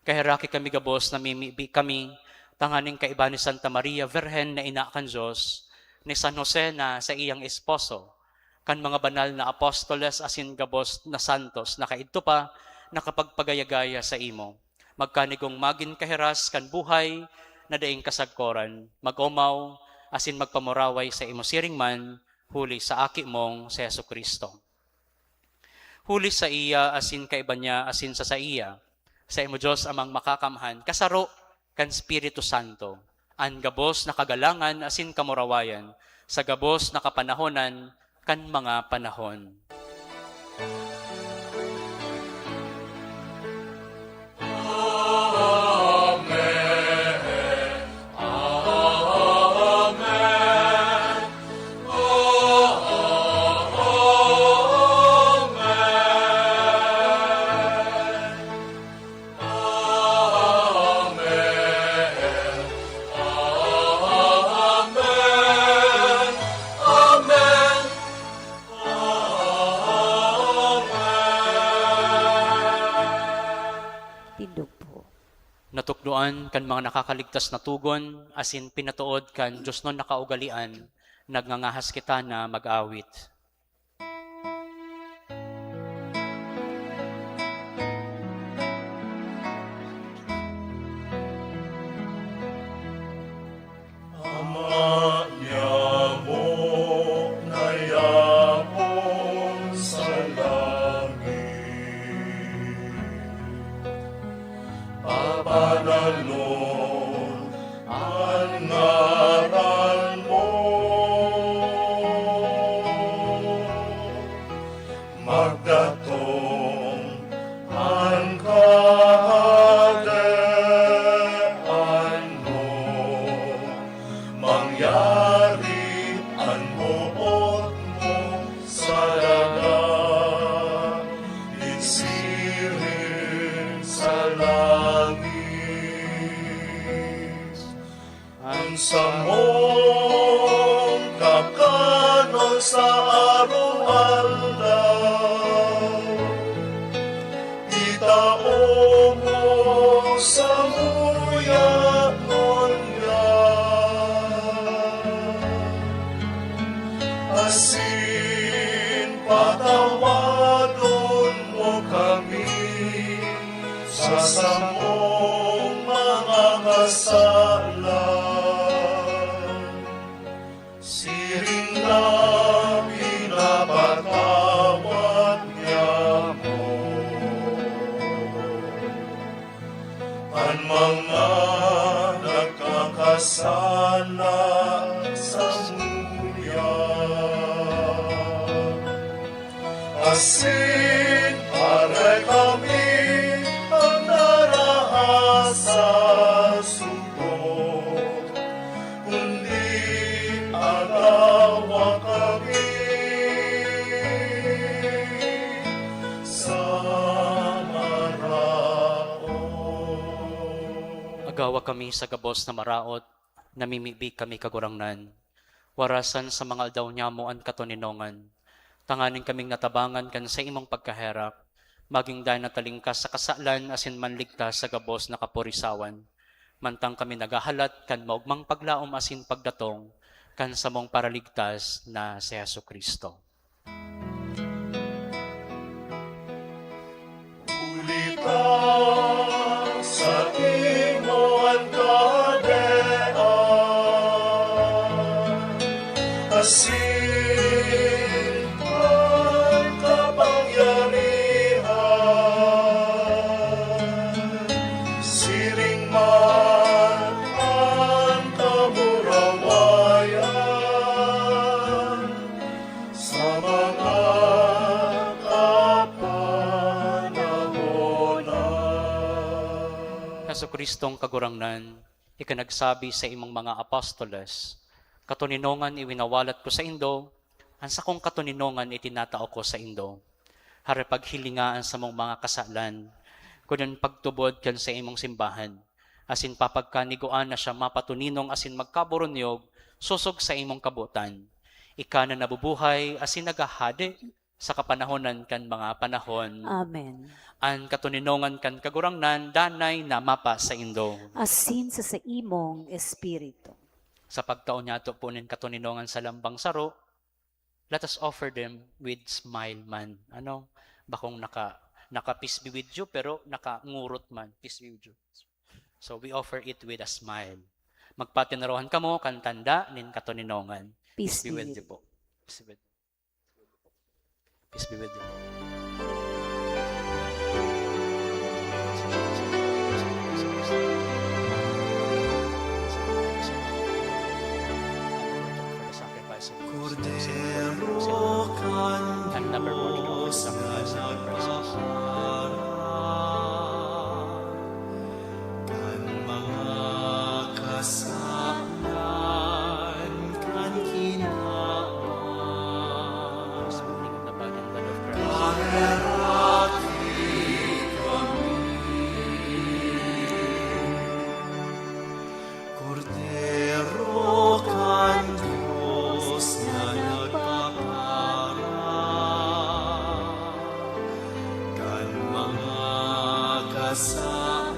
Kaheraki kami gabos, namimibi kami tanganing kaiba ni Santa Maria Virgen na ina kan Dios, ni San Jose na saiyang esposo, kan mga banal na apostoles asin gabos na santos na kaidto pa nakapagpagaya-gaya sa imo. Magkanigong magin kahiras kan buhay na daing kasagkoran, mag-omaw asin magpamuraway sa imo siring man, huli sa Aki mong si Jesu-Cristo. Huli saiya, asin kaiba niya, asin sa saiya, saimo, Dios Amang Makakamhan, kasaro kan Espiritu Santo, an gabos na kagalangan asin kamurawayan sa gabos na kapanahonan kan mga panahon. Tindog po. Natukdoan kan mga nakakaligtas na togon asin pinatood kan diosnon na kaugalean, nagngangahas kita na mag-awit. Ama niamo na yapon sa langit, pabanalon an ngaran mo. Magdatong an Kahadean mo, mangyari an boot mo sa daga, nin siring sa langit. An samong kakanon sa araw-araw, itao mo samuya ngunyan, asin patawadon mo kami sa samong mga kasalan, siring na pinapatawad niamo an mga nagkakasala samuya. Asin pare kami an naraasa sugo, kundi agawa kami sa maraot. Agawa kami sa gabos na maraot, namimibi kami, Kagurangnan. Warasan sa mga aldaw nyamo an katoninongan, tanganing kaming natabangan kan saimong pagkaherak, maging daing natalingkas sa kasalan asin manligtas sa gabos na kapurisawan, mantang kami naghahalat kan maogmang paglaom asin pagdatong kan samong Paraligtas na si Jesu-Cristo. Huli ta saimo an kahadean, Siring an kapangyarihan, siring man an kamurawayan sa mga kapanahonan. Jesu-Cristong Kagurangnan, ika nagsabi sa imong mga apostoles, "Katoninongan iwinawalat ko saindo, an sakong katoninongan itinatao ko saindo." Harapaghilinga an samong mga kasalan, kun an pagtubod kan sa imong simbahan, asin papagkanigua na siya mapatoninong asin magkaburunyog sosog sa imong kabotan. Ika na nabubuhay asin naghahade sa kapanahonan kan mga panahon. Amen. An katoninongan kan Kagurangnan danay na mapa saindo. Asin sa saimong espiritu. Sa pagtao niyato po nin katoninongan sa lambang saro, let us offer them with smile man. Ano? Bakong naka, naka-peace be with you, pero nakangurot man, "Peace be with you." So, we offer it with a smile. Magpatinarohan kamo kan tanda nin katoninongan. Peace be with you po. Peace be with you. Peace be with you. Kordero kan Dios na nagpapara kan mga kasalan kan kinaban. Paheraki kami. Kordero kan Dios na nagpapara kan mga kasalan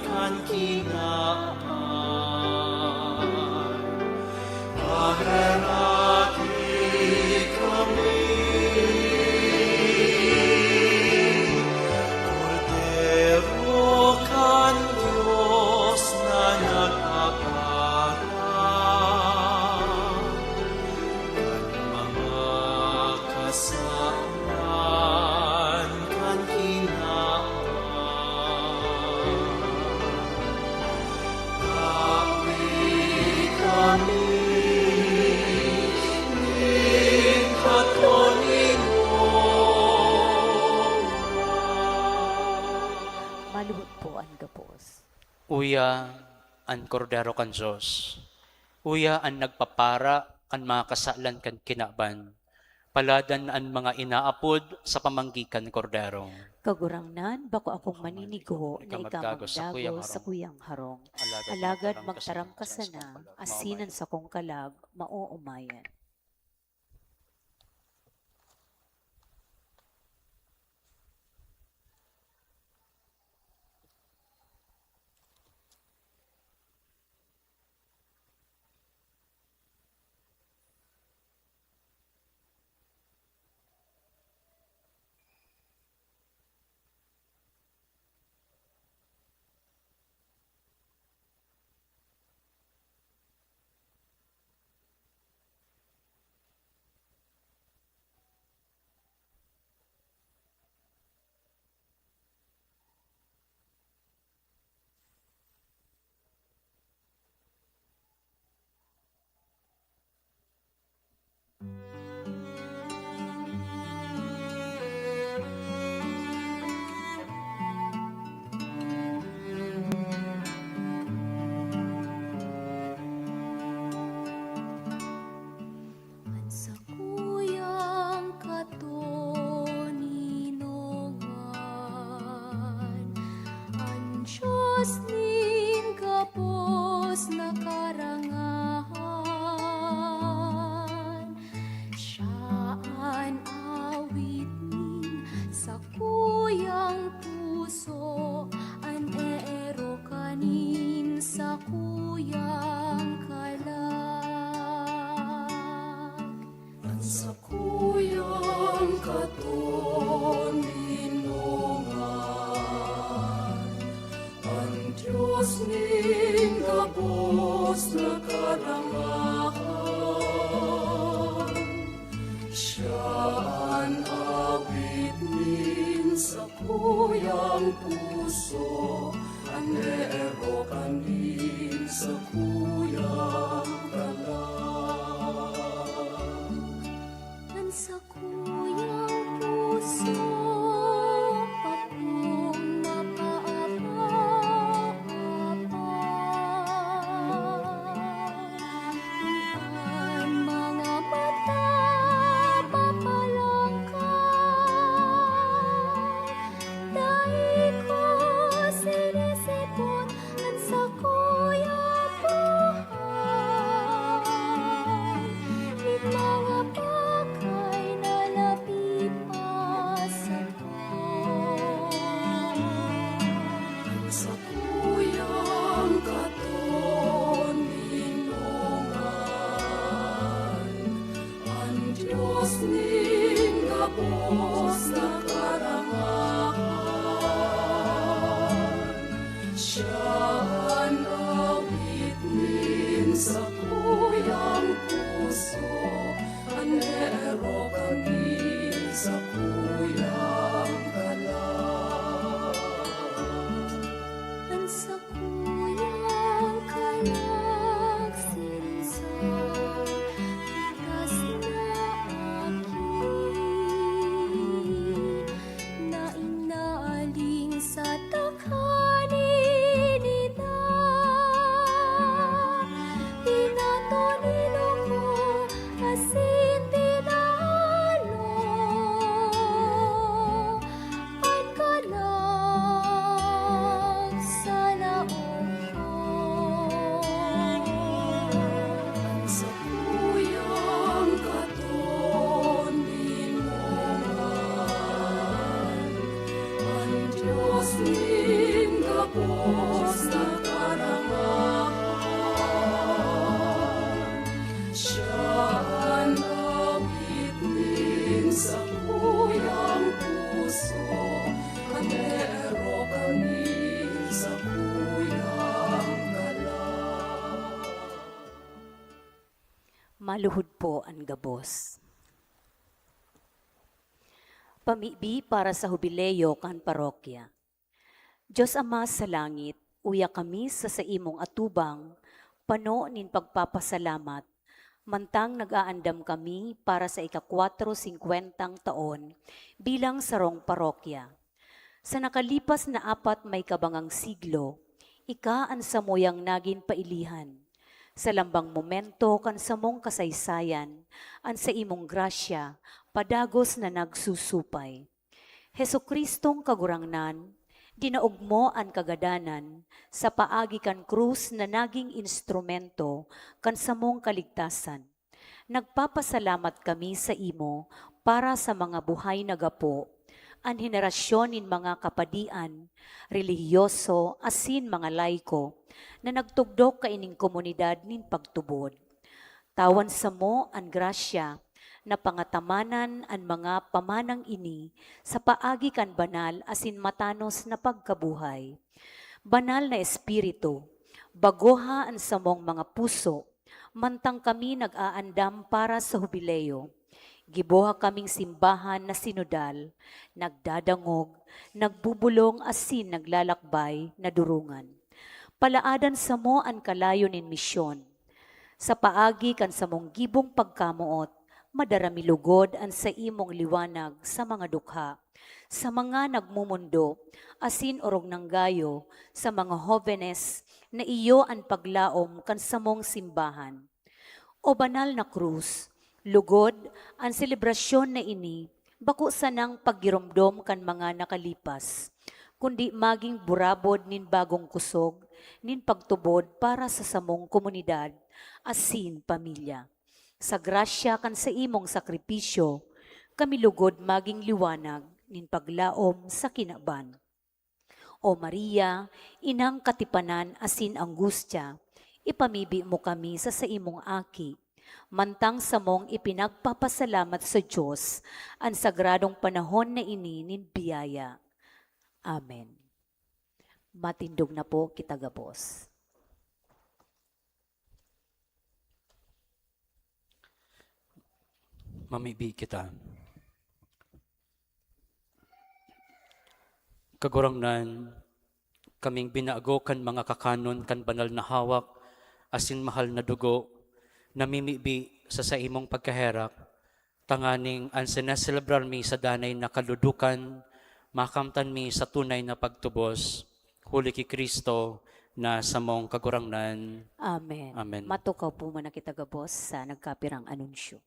kan kinaban. Paheraki kami. Kordero kan Dios na nagpapara kan mga kasalan kan kinaban. Tawi kami nin katoninongan. Maluhod po an gabos. Uya an Kordero kan Dios. Uya an nagpapara kan mga kasalan kan kinaban. Paladan an mga inaapod sa pamanggi kan Kordero. Kagurangnan, bako akong maninigo na ika magdagos sakuyang harong. Alagad magtaram ka sana, asin an sakong kalag maoomayan. An sakuyang katoninongan, an Dios nin gabos na karangahan, siya an awit nin sakuyang puso, an eero kanin sakuyang kalag. An sakuyang katoninongan, an Dios nin gabos na karangahan, Ang puso, an eero kan nin sakuyang kalag. An sakuyang puso, pakong mapaapa-apa. An mga mata, mapalangka. Dai ko sinisipon an sakuyang buhay, nin mga bagay na labi pa sako. An sakuyang katoninongan, an Dios nin gabos na karangahan, siya an awit nin sakuyang puso, an eero kan nin sakuyang kalag. An sakuyang kalag, siring sa pikas na aki, na inaling sa takhan ni ina, pinatonilong ko asin pinalo. An kalag sa laog ko. An sakuyang katoninongan, an Dios nin gabos na karangahan, siya an awit nin sakuyang puso, an eero kan nin sakuyang kalag. Maluhod po an gabos. Pamibi para sa hubileo kan parokya. Dios Ama sa langit, uya kami sa saimong atubang, pano nin pagpapasalamat, mantang nag-aandam kami para sa ika-kwatro singkwentang taon bilang sarong parokya. Sa nakalipas na apat may kabangang siglo, ika an samuyang nagin pailihan. Sa lambang momento kan samong kasaysayan, an saimong grasya padagos na nagsusupay. Jesu-Cristong Kagurangnan, dinaog mo an kagadanan sa paagi kan krus na nagin instrumento kan samong kaligtasan. Nagpapasalamat kami saimo para sa mga buhay na gapo, an henerasyon nin mga kapadian, relihiyoso asin mga laiko na nagtugdok kaining komunidad nin pagtubod. Tawan samo an grasya na pangatamanan an mga pamanang ini sa paagi kan banal asin matanos na pagkabuhay. Banal na Espiritu, bagoha an samong mga puso, mantang kami nag-aandam para sa hubileo. Giboha kaming simbahan na sinodal, nagdadangog, nagbubolong asin naglalakbay na durungan. Palaadan samo an kalayo nin misyon. Sa paagi kan samong gibong pagkamoot, madara mi lugod an saimong liwanag sa mga dukha, sa mga nagmomondo, asin orog nang gayo sa mga hobenes na iyo an paglaom kan samong simbahan. O banal na krus, lugod, an selebrasyon na ini bako sanang paggiromdom kan mga nakalipas, kundi magin burabod nin bagong kusog nin pagtubod para sa samong komunidad asin pamilya. Sa grasya kan saimong sakripisyo, kami lugod magin liwanag nin paglaom sa kinaban. O Maria, Inang katipanan asin angustya, ipamibi mo kami sa saimong Aki, mantang samong ipinagpapasalamat sa Dios an sagradong panahon na ini nin biyaya. Amen. Matindog na po kita gabos. Mamibi kita. Kagurangnan, kaming binago kan mga kakanon kan banal na hawak asin mahal na dugo, namimibi sa saimong pagkaherak, tanganing an sineselebrar mi sa danay na kaludukan, makamtan mi sa tunay na pagtubos, huli ki Cristo na samong Kagurangnan. Amen. Amen. Matukaw po muna kita gabos sa nagkapirang anunsyo.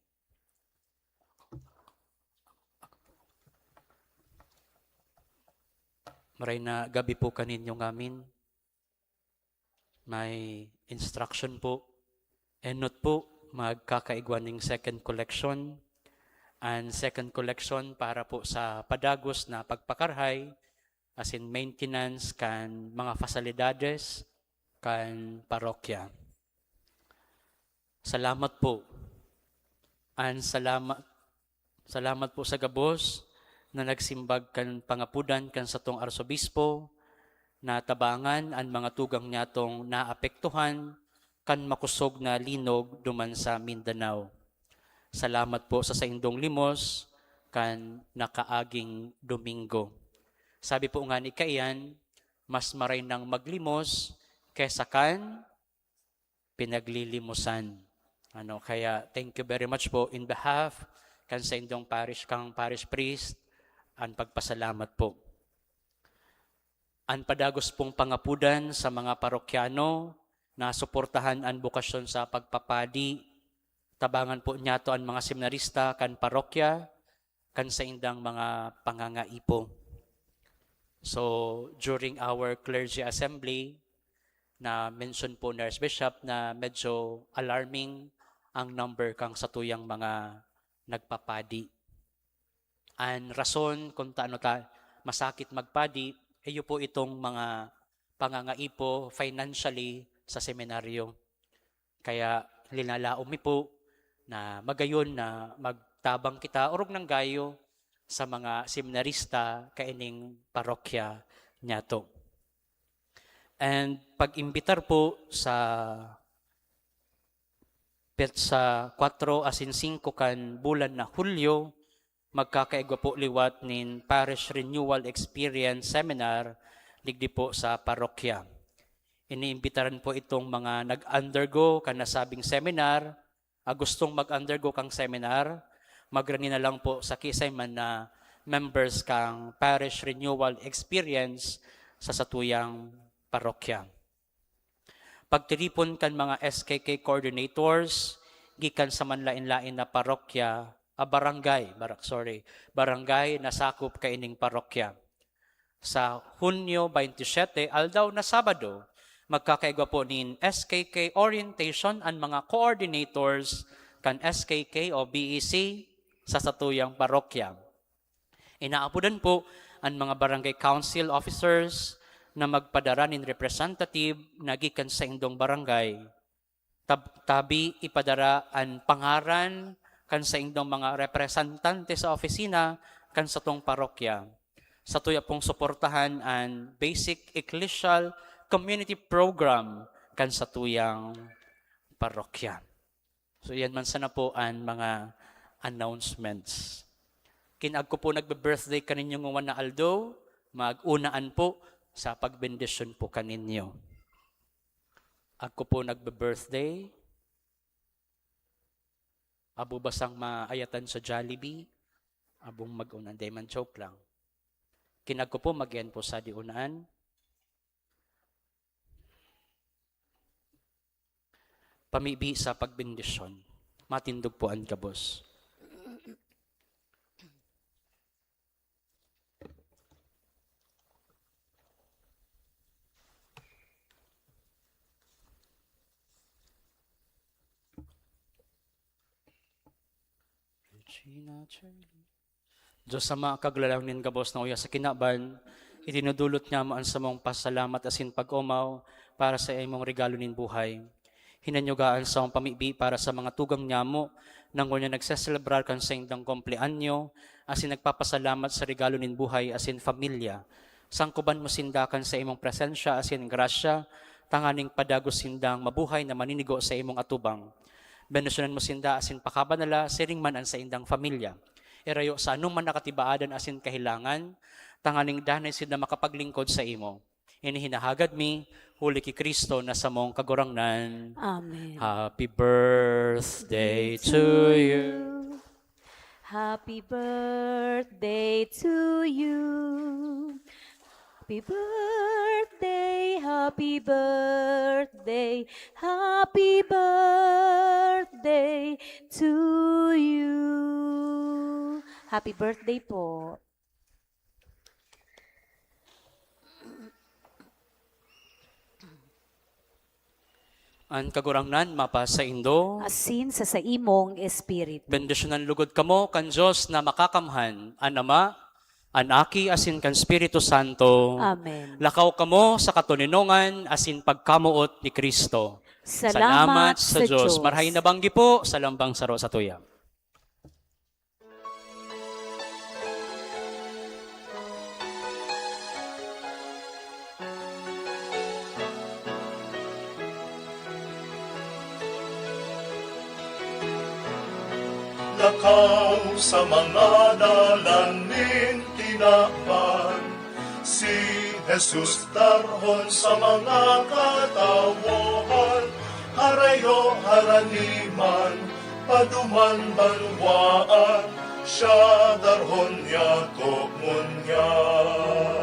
Maray na gabi po kaninyo ngamin. May instruction po. Enot po, magkakaigwa ning second collection. An second collection para po sa padagos na pagpakarhay, asin maintenance kan mga fasilidades kan parokya. Salamat po. An salamat, salamat po sa gabos na nagsimbag kan pangapudan kan satong arsobispo, na tabangan an mga tugang nyatong naapektuhan kan makosog na linog duman sa Mindanao. Salamat po sa saindong limos kan nakaaging Domingo. Sabi po nga ni kaiyan, "Mas maray nang maglimos kesa kan pinaglilimosan." Ano, kaya thank you very much po in behalf kan saindong parish, kang parish priest, an pagpasalamat po. An padagos pong pangapudan sa mga parokyano na suportahan an bokasyon sa pagpapadi. Tabangan po niyato an mga seminarista kan parokya, kan saindang mga pangangaipo. So, during our clergy assembly, na-mention po ni Archbishop na medyo alarming ang number kan satuyang mga nagpapadi. An rason kung taano ta masakit magpadi, iyo po itong mga pangangaipo financially sa seminaryo. Kaya linalaom mi po na magayon na magtabang kita, orog nang gayo, sa mga seminarista kaining parokya niyato. And pag-imbitar po sa petsa kwatro asin singko kan bulan na Hulyo, magkakaigwa po liwat nin Parish Renewal Experience Seminar digdi po sa parokya. Iniimbitaran po itong mga nag-undergo kan nasabing seminar, ah, gustong mag-undergo kan seminar, magrani na lang po sa kiisay man na members kan Parish Renewal Experience sa satuyang parokya. Pagtiripon kan mga S K K coordinators gikan sa manlaen-laen na parokya, ah, barangay, bara-, sorry, barangay na sakop kaining parokya. Sa Hunyo twenty-seven, aldaw na Sabado, magkakaigwa po nin S K K orientation an mga coordinators kan S K K o B E C sa satuyang parokya. Inaapodan po an mga barangay council officers na magpadara nin representative na gikan saindong barangay. Tab-, tabi ipadara an pangaran kan saindong mga representante sa opisina kan satong parokya. Satuya pong suportahan an Basic Ecclesial Community Program kan satuyang parokya. So, iyan man sana po an mga announcements. Kin agko po nagbe-birthday kaninyo ngowon na aldaw, mag-unaan po sa pagbendisyon po kaninyo. Agko po nagbe-birthday, abo basang maayatan sa Jollibee, abong mag-unaan, di man, joke lang. Kin agko po, mag-iyan po sa di unaan. Pamibi sa pagbendisyon. Matindog po an gabos. Regina Charlie. Diyos Ama, Kaglalang nin gabos na uya sa kinaban, itinudulot niamo an samong pasalamat asin pag-omaw para sa imong regalo nin buhay. Hinanyuga an samong pamibi para sa mga tugang niamo na ngunyan nagseselebrar kan saindang kumpleanyo asin nagpapasalamat sa regalo nin buhay asin pamilya. Sangkoban mo sinda kan sa imong presensya asin grasya, tanganing padagos sindang mabuhay na maninigo sa imong atubang. Bendisyonan mo sinda asin pakabanala, siring man an saindang pamilya. Irayo sa anoman na katibaadan asin kahelangan, tanganing danay sinda makapaglingkod sa imo. Ini hinahagad mi, huli ki Cristo na samong Kagurangnan. Amen. Happy birthday to you. Happy birthday to you. Happy birthday, happy birthday, happy birthday to you. Happy birthday po. An Kagurangnan mapasaindo. Asin sa saimong espiritu. Bendisyonan lugod kamo kan Dios na makakamhan, an Ama, an Aki, asin kan Espiritu Santo. Amen. Lakaw kamo sa katoninongan asin pagkamoot ni Cristo. Salamat sa Diyos. Marhay na banggi po sa lambang saro sa tuya. Lakaw sa mga dalan nin tinaban, si Jesus darhon sa mga katawohan, harayo harani man, paduman banwaan, siya darhon niya ko ngunyan.